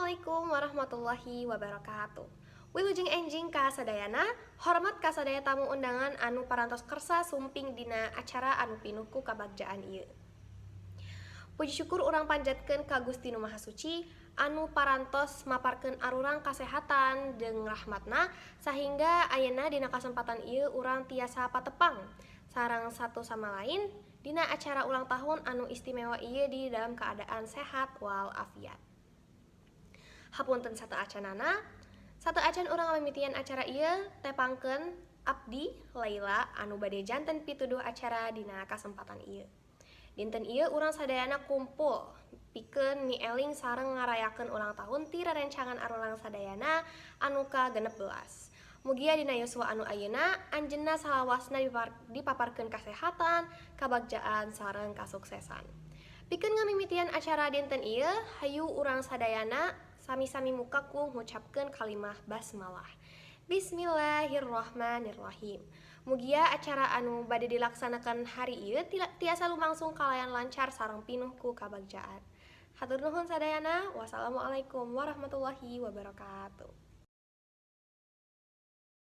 Assalamualaikum warahmatullahi wabarakatuh. Wilujeng enjing ka sadayana, hormat ka sadaya tamu undangan anu parantos kersa sumping dina acara anu pinuh ku kabagjaan ieu. Puji syukur urang panjatkeun ka Gusti Nu Maha Suci anu parantos maparkeun arurang kasehatan jeung rahmatna sahingga ayeuna dina kasempatan ieu urang tiasa patepang sareng satu sama lain dina acara ulang tahun anu istimewa ieu di dalam keadaan sehat walafiat. Hapunten sateuacanana, sateuacan urang ngamimitian acara ieu, tepangkeun abdi Laila anu bade janten pituduh acara dina kasempatan ieu. Dinten ieu urang sadayana kumpul pikeun mieling sareng ngarayakeun ulang tahun ti rerencangan arurang sadayana anu ka-16. Mugia dina yuswa anu ayeuna anjeunna salawasna dipaparkeun kasehatan, kabagjaan sareng kasuksesan. Pikeun ngamimitian acara dinten ieu, hayu urang sadayana sami-sami muka ku ngucapkeun kalimah basmalah. Bismillahirrahmanirrahim. Mugia acara anu bade dilaksanakan hari ieu tiasa lumangsung kalayan lancar sareng pinuh ku kabagjaan. Hatur nuhun sadayana. Wassalamualaikum warahmatullahi wabarakatuh.